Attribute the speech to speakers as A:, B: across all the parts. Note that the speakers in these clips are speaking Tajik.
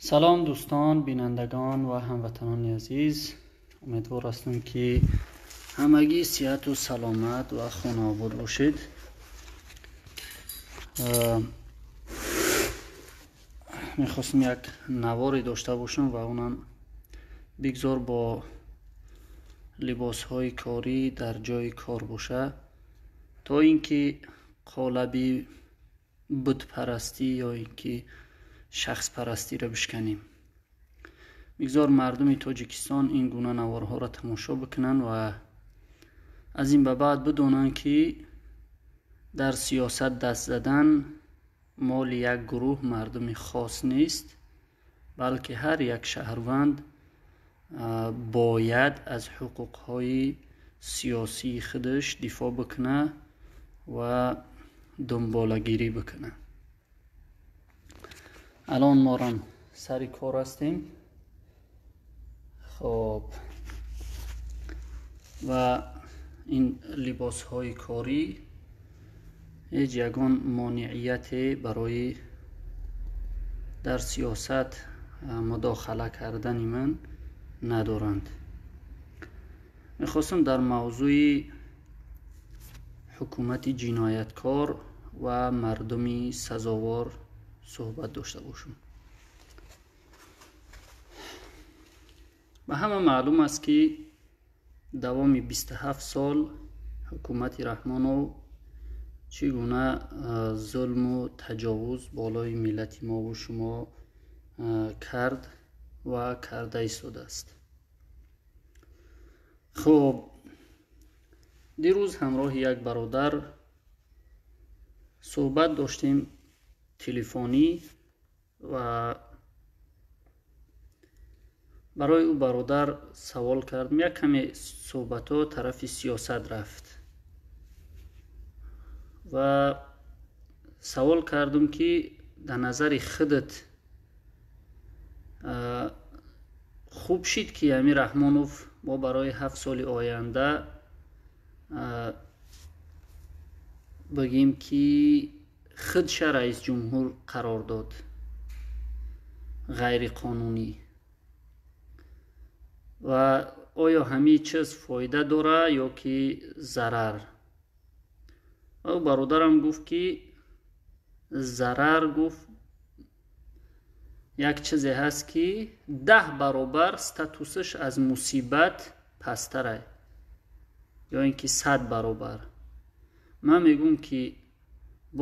A: Салом дӯстон, бинандагон ва ҳамватанони азиз. Умедвор ҳастам, ки ҳамагӣ сиҳату саломат ва хонаобод бошед. Мехостам як наворе дошта бошам ва онам бигзор бо либосҳои корӣ дар ҷои кор боша, то ин ки қолаби бутпарастӣ ё ин ки шахспарастиро бишканем. Бигзор мардуми Тоҷикистон ин гуна наворҳоро тамошо бикунанд ва аз ин ба баъд бидонанд, ки дар сиёсат даст задан моли як гурӯҳ мардуми хос нест, балки ҳар як шаҳрванд бояд аз ҳуқуқҳои сиёсии худаш дифоъ бикуна ва дунболагирӣ бикуна. Алон морам сари кор ҳастем. Хоб, ва ин либосҳои корӣ ҳеҷ ягон монеияте барои дар сиёсат мудохала кардани ман надоранд. Мехостам дар мавзӯи ҳукумати ҷинояткор ва мардуми сазовор суҳбат дошта бошам. Ба ҳама маълум аст, ки давоми 27 сол ҳукумати Раҳмонов чӣ гуна зулму таҷовуз болои миллати мову шумо кард ва карда истодааст. Хуб, дирӯз ҳамроҳи як бародар суҳбат доштем телефонӣ ва барои ӯ бародар савол кардем. Як каме суҳбатҳо тарафи сиёсат рафт ва савол кардам, ки дар назари худат хуб шид, ки Амир Раҳмонов мо барои 7 соли оянда бигем, ки худша раис ҷумҳур қарор дод ғайриқонунӣ, ва оё ҳамин чиз фоида дора ё ки зарар? Ва ӯ бародарам гуфт, ки зарар. Гуфт, як чизе ҳаст, ки 10 баробар статусаш аз мусибат пасттарай ё ин ки 100 баробар. Ман мегӯм, ки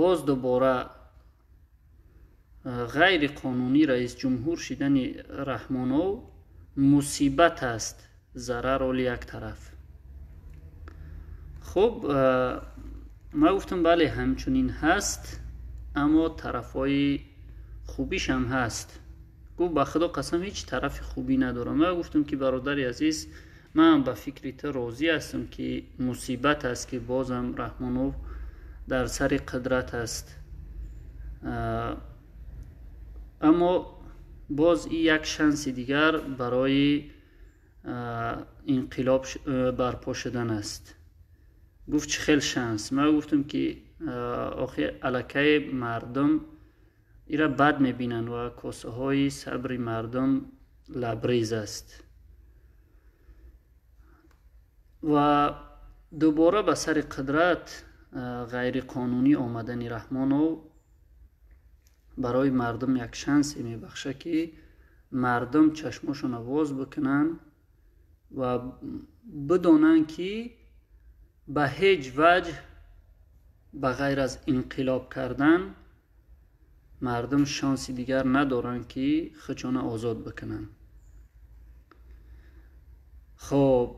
A: боз дубора ғайриқонунӣ раисҷумҳур шидани Раҳмонов мусибат аст, зарар оли як тараф. Хуб, ман гуфтам, бале, ҳамчунин ҳаст, аммо тарафҳои хубишам ҳаст. Гуфт, ба Худо қасам, ҳеҷ тарафи хубӣ надорам. Ман гуфтам, ки бародари азиз, ман ба фикри ту розӣ ҳастам, ки мусибат аст, ки бозам Раҳмонов дар сари қудрат аст, аммо боз и як шанси дигар барои инқилоб барпо шудан аст. Гуфт, чӣ хел шанс? Ман гуфтам, ки охи аллакай мардум ира бад мебинанд ва косаҳои сабри мардум лабрез аст ва дубора ба сари қудрат ғайриқонунӣ омадани Раҳмонов барои мардум як шансе мебахшад, ки мардум чашмошонро воз бикунанд ва бидонанд, ки ба ҳеҷ ваҷҳ ба ғайр аз инқилоб кардан мардум шанси дигар надоранд, ки худшонро озод бикунанд. Хоб,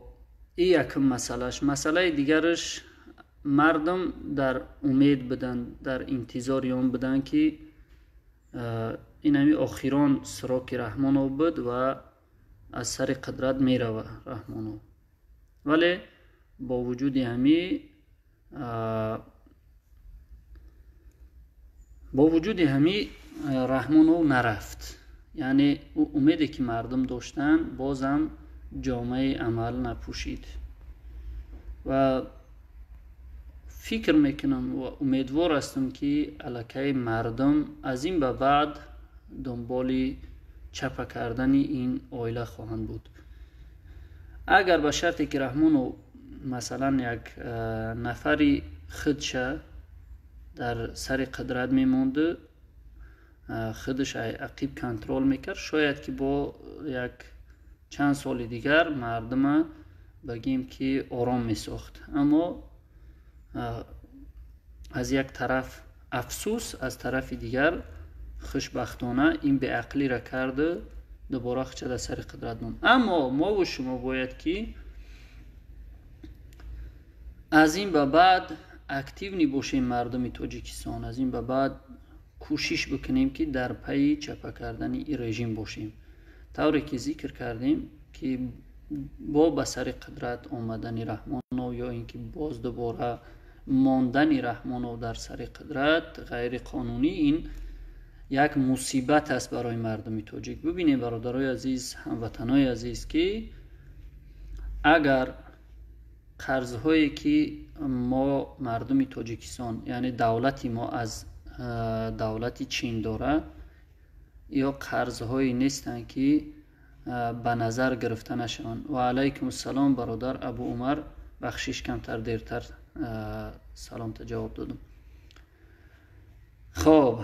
A: ин якум масъалаш. Масъалаи дигараш, мардум дар умед буданд, дар интизори он буданд, ки ин ҳами охирон сироки Раҳмонов буд ва аз сари қудрат мерава Раҳмонов. Вале бо вуҷуди ҳами Раҳмонов нарафт. Яъне ӯ умеде, ки мардум доштанд, бозам ҷомаи амал напӯшид. Ва фикр мекунам ва умедвор ҳастам, ки аллакай мардум аз ин ба баъд дунболи чапа кардани ин оила хоҳанд буд. Агар ба шарте ки Раҳмонов масалан як нафари худша дар сари қудрат мемонду, худаш ақиб контрол мекард, шояд ки бо як чанд соли дигар мардума бигем ки ором месохт. Аммо аз як тараф афсӯс, аз тарафи дигар хушбахтона ин беақлиро карду дубора худша дар сари қудрат монд. Аммо мову шумо бояд ки аз ин ба баъд активни бошем мардуми Тоҷикистон, аз ин ба баъд кӯшиш бикунем ки дар пайи чапа кардани ин режим бошем. Тавре ки зикр кардем ки бо ба сари қудрат омадани Раҳмонов ё ин ки боз дубора мондани Раҳмонов дар сари қудрат ғайриқонунӣ, ин як мусибат аст барои мардуми тоҷик. Бибинем бародарои азиз, ҳамватанои азиз, ки агар қарзҳое ки мо мардуми Тоҷикистон, яъне давлати мо аз давлати Чин дора, ё қарзҳое нестанд ки ба назар гирифта нашаванд. Ва алайкум ассалом бародар Абу Умар, бахшиш камтар дертар саломта ҷавоб додам. Хоб,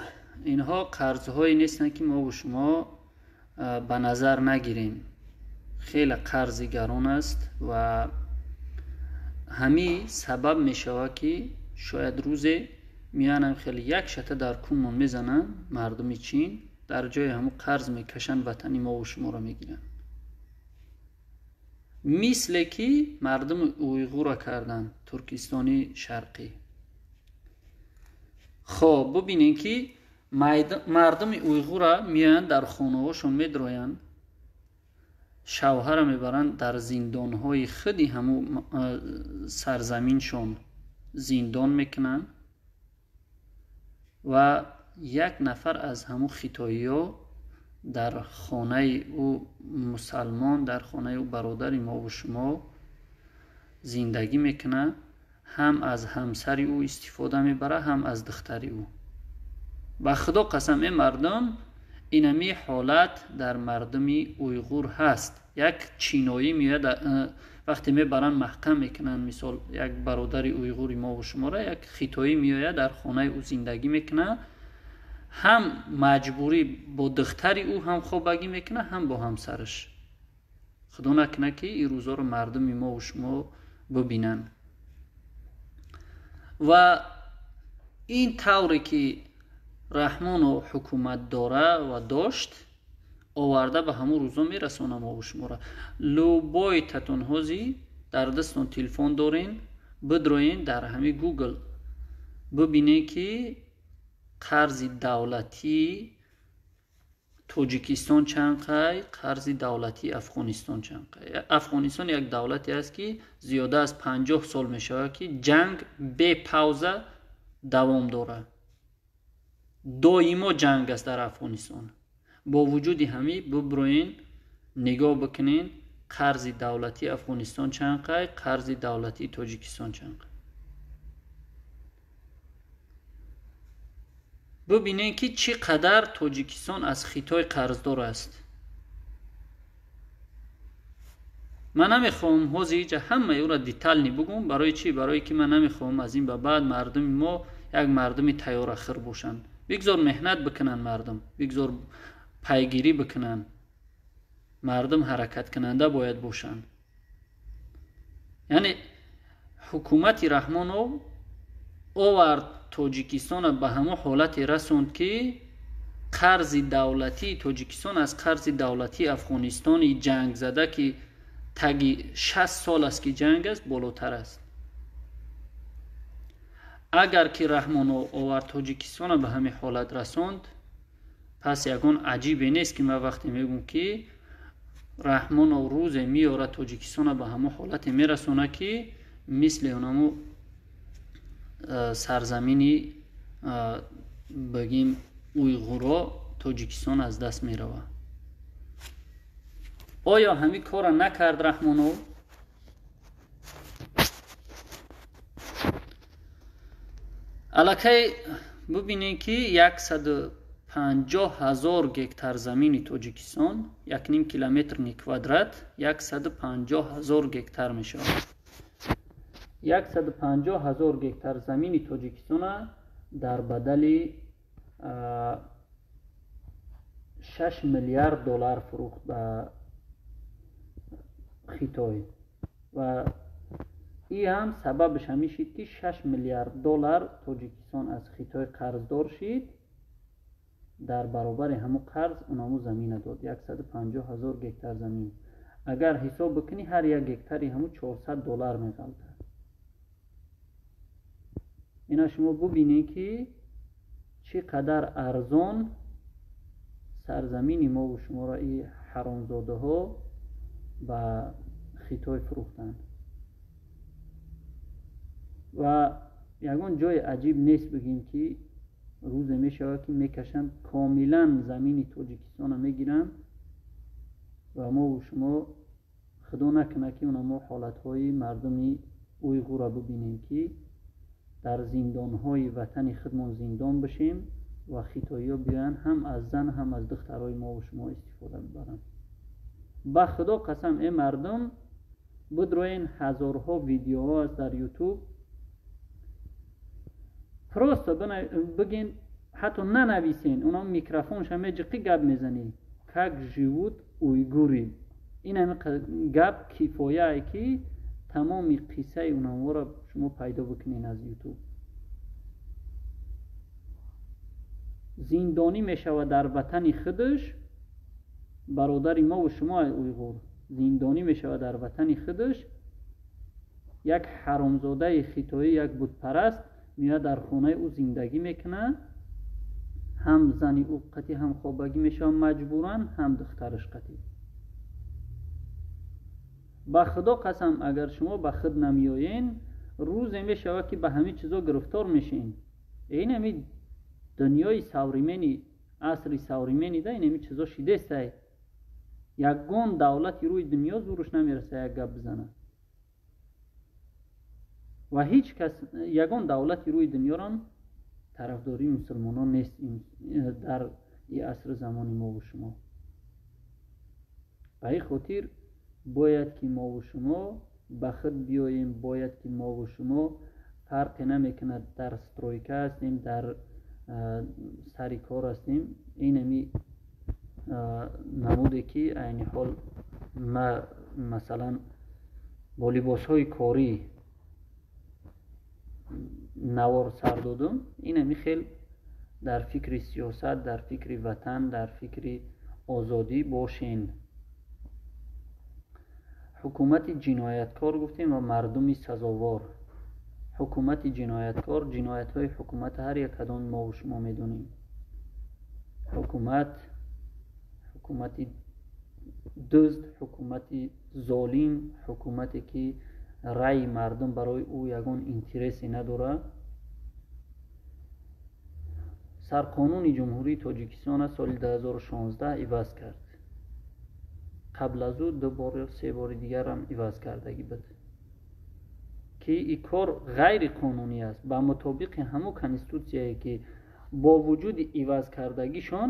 A: инҳо қарзҳое нестанд ки мо бо шумо ба назар нагирем. Хеле қарзи гарон аст ва ҳамин сабаб мешавад ки шояд рӯзе меоянам хеле як шата дар кунмон мезананд мардуми Чин, дар ҷои ҳамун қарз мекашанд, ватани мову шуморо мегиранд. Мисле ки мардуми уйғурро карданд, Туркистони Шарқӣ. Хоб, бубинем ки мардуми уйғурро меоянд дар хонаҳошон медроянд, шавҳара мебаранд дар зиндонҳои худи ҳамун сарзаминшон зиндон мекунанд ва як нафар аз ҳамун хитоиё дар хонаи ӯ мусалмон, дар хонаи ӯ бародари мову шумо зиндагӣ мекунад, ҳам аз ҳамсари ӯ истифода мебарад, ҳам аз духтари ӯ. Ба худо қасам, э мардум, инами ҳолат дар мардуми уйғур ҳаст. Як чиноӣ меояд, вақте мебаранд маҳкам мекунанд, мисол як бародари уйғури мову шуморо, як хитоӣ меояд дар хонаи ӯ зиндагӣ мекунад, ҳам маҷбурӣ бо духтари ӯ ҳам хобагӣ мекунад, ҳам бо ҳамсараш. Худо накунад ки ин рӯзоро мардуми мову шумо бибинанд. Ва ин тавре ки Раҳмонов ҳукумат дора ва дошт, оварда ба ҳамун рӯзо мерасона мову шуморо. Любой татон ҳози дар дастон телефон дорен, бидроен дар ҳами Google бибинед ки қарзи давлатии Тоҷикистон чанд қай, қарзи давлатии Афғонистон чанд қай. Афғонистон як давлате аст ки зиёда аз 50 сол мешавад ки ҷанг бепауза давом дорад. Доимо ҷанг аст дар Афғонистон. Бо вуҷуди ҳамин биброен нигоҳ бикунен қарзи давлатии Афғонистон чанд қай, қарзи давлатии Тоҷикистон чанд қай. Бибинен ки чӣ қадар Тоҷикистон аз Хитой қарздор аст. Ман намехоҳам ҳозир иҷа ҳамаи ӯро детални бугум. Барои чӣ? Барое ки ман намехоҳам аз ин ба баъд мардуми мо як мардуми тайёрахӯр бошанд. Бигзор меҳнат бикунанд мардум, бигзор пайгирӣ бикунанд, мардум ҳаракаткунанда бояд бошанд. Яъне ҳукумати Раҳмонов овард Тоҷикистонро ба ҳамон ҳолате расонд ки қарзи давлатии Тоҷикистон аз қарзи давлатии Афғонистони ҷангзада ки таги 60 сол аст ки ҷанг аст, болотар аст. Агар ки Раҳмонов овард Тоҷикистонро ба ҳамин ҳолат расонд, пас ягон аҷибе нест ки ман вақте мегӯм ки Раҳмонов рӯзе меорад Тоҷикистонро ба ҳамон ҳолате мерасонад ки мисли онамо сарзамини бигем уйғуро Тоҷикистон аз даст меравад. Оё ҳамин корро накард Раҳмонов? Аллакай бубинед ки 50 000 гектар замини Тоҷикистон, 1,5 километри квадрат, 150 000 гектар мешавад. 150 000 гектар замини Тоҷикистона дар бадали 6 миллиард доллар фурӯхт ба Хитой. Ва и ҳам сабабаш ҳамин шид, ки 6 миллиард доллар Тоҷикистон аз Хитой қарздор шид. Дар баробари ҳамун қарз унаму замина дод, 150 000 гектар замин. Агар ҳисоб бикунӣ, ҳар як гектари ҳамун 400 доллар меғалтад. Ина шумо бубинед, ки чӣ қадар арзон сарзамини мову шуморо и ҳаромзодаҳо ба Хитой фурӯхтанд. Ва ягон ҷои аҷиб нест бигем, ки рӯзе мешавад, ки мекашанд, комилан замини Тоҷикистонро мегиранд ва мову шумо, худо накунад, ки унамо ҳолатҳои мардуми уйғурро бибинем, ки дар зиндонҳои ватани худмон зиндон бишем ва хитоиҳо биёянд, ҳам аз зан, ҳам аз духтарои мову шумо истифода бибаранд. Ба худо қасам, э мардум, бидроен, ҳазорҳо видеоҳо аст дар Ютуб. Просто бигин, ҳатто нанависен, уна микрофонша меҷиқӣ, гап мезанӣ: «Как живут уйгуры». Ин ҳами гап кифояе, ки тамоми қиссаи унаҳоро шумо пайдо бикунед аз Ютуб. Зиндонӣ мешавад дар ватани худаш бародари мову шумо уйғур, зиндонӣ мешавад дар ватани худаш. Як ҳаромзодаи хитоӣ, як бутпараст меояд, дар хонаи ӯ зиндагӣ мекунад, ҳам зани ӯ қатӣ ҳам хобагӣ мешавад маҷбуран, ҳам духтараш қатӣ. Ба худо қасам, агар шумо ба худ намеоен, рӯзе мешавад, ки ба ҳамин чизо гирифтор мешен. Ин ҳами дунёи современный, асри современный да ин ҳами чизо шидестай. Ягон давлати рӯи дунё зуруш намераса як гап бизанад ва ҳеҷ кас, ягон давлати рӯи дунёрам тарафдории мусулмонон нест дар и асри замони мову шумо. Ба ин хотир бояд, ки мову шумо ба худ биёем, бояд, ки мову шумо, фарқе намекунад, дар стройка ҳастем, дар сари кор ҳастем, инами намуде, ки айни ҳол ма масалан бо либосҳои корӣ навор сар додум, инами хел дар фикри сиёсат, дар фикри ватан, дар фикри озодӣ бошен. Ҳукумати ҷинояткор гуфтем ва мардуми сазовор. Ҳукумати ҷинояткор, ҷиноятҳои ҳукумат ҳар як кадоми мову шумо медонем. Ҳукумат, ҳукумати дузд, ҳукумати золим, ҳукумате, ки раъи мардум барои ӯ ягон интересе надорад. Сарқонуни Ҷумҳурии Тоҷикистона соли 2016 иваз кард. Қабл аз ӯ ду бор ё се бори дигарам иваз кардагӣ буд, ки ин кор ғайриқонунӣ аст. Ба мутобиқи ҳамун конститутсияе, ки бо вуҷуди иваз кардагишон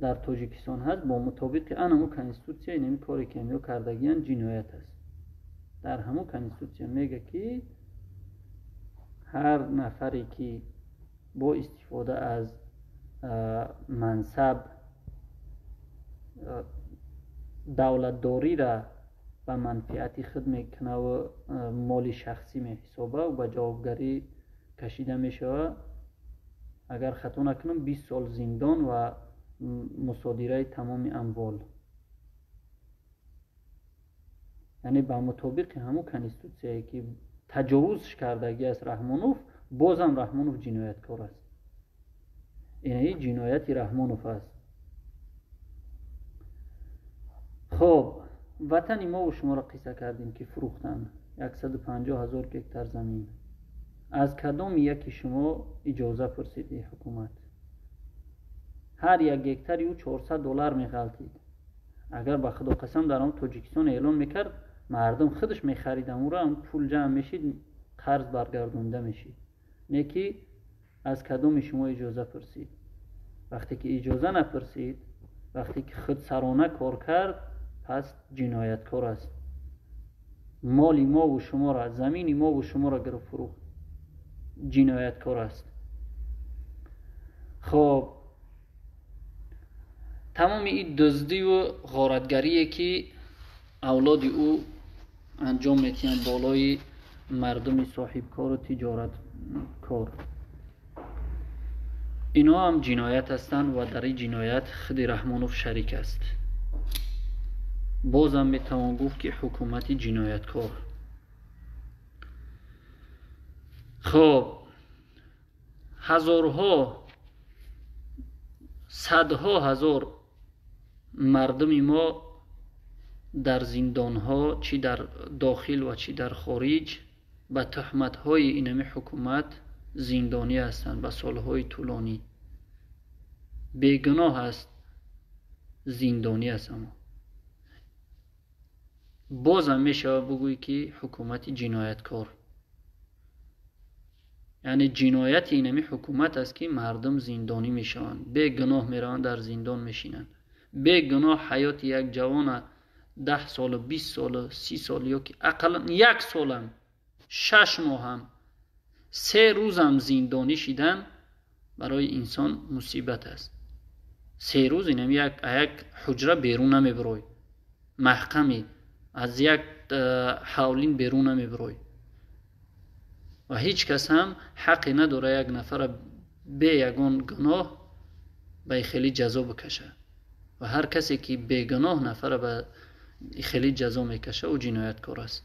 A: дар Тоҷикистон ҳаст, бо мутобиқи ан ҳамун конститутсия инами коре, ки ҳамиҳо кардагиянд, ҷиноят аст. Дар ҳамун конститутсия мега, ки ҳар нафаре, ки бо истифода аз мансаб давлатдориро ба манфиати худ мекунаву моли шахсӣ меҳисоба, ба ҷавобгарӣ кашида мешавад. Агар хато накунам, 20 сол зиндон ва мусодираи тамоми амвол. Яъне ба мутобиқи ҳамун конститутсияе, ки таҷовуз кардагӣ аст Раҳмонов, бозам Раҳмонов ҷинояткор аст. Инаи ҷинояти Раҳмонов аст. Хоб, ватани мову шуморо қисса кардем, ки фурӯхтанд 150 000 гектар замин. Аз кадоми яки шумо иҷоза пурсид ҳукумат? Ҳар як гектари ӯ 400 доллар меғалтид. Агар ба худо қасам дар он Тоҷикистон эълон мекард, мардум худаш мехарид амуро, пул ҷамъ мешид, қарз баргардонда мешид. Не ки аз кадоми шумо иҷоза пурсид? Вақте ки иҷоза напурсид, вақте ки худсарона кор кард, пас ҷинояткор аст. Моли мову шуморо, замини мову шуморо гирифт, фурӯхт, ҷинояткор аст. Хоб, тамоми ин дуздиву ғоратгарие, ки авлоди ӯ анҷом медиҳанд болои мардуми соҳибкору тиҷораткор, инҳо ҳам ҷиноят ҳастанд ва дар ин ҷиноят худи Раҳмонов шарик аст. Бозам метавон гуфт, ки ҳукумати ҷинояткор. Хоб, ҳазорҳо, садҳо ҳазор мардуми мо дар зиндонҳо, чӣ дар дохил ва чӣ дар хориҷ, ба туҳматҳои инами ҳукумат зиндонӣ ҳастанд ба солҳои тӯлонӣ. Бегуноҳ аст, зиндонӣ аст. Аммо бозам мешавад бигӯӣ, ки ҳукумати ҷинояткор, яъне ҷинояти инами ҳукумат аст, ки мардум зиндонӣ мешаванд, бегуноҳ мераванд, дар зиндон мешинанд бегуноҳ. Ҳаёти як ҷавона 10 солу, 20 солу, 30 сол ё ки ақаллан як солам, 6 моҳам, 3 рӯзам зиндонӣ шидан барои инсон мусибат аст. 3 рӯз инам як ҳуҷра берун намебирой, маҳкамӣ, аз як ҳавлин берун намебирой ва ҳеҷ кас ҳам ҳаққе надорад як нафара бе ягон гуноҳ ба хеле ҷазо бикашад. Ва ҳар касе ки бегуноҳ нафара ба хеле ҷазо мекашад, ӯ ҷинояткор аст.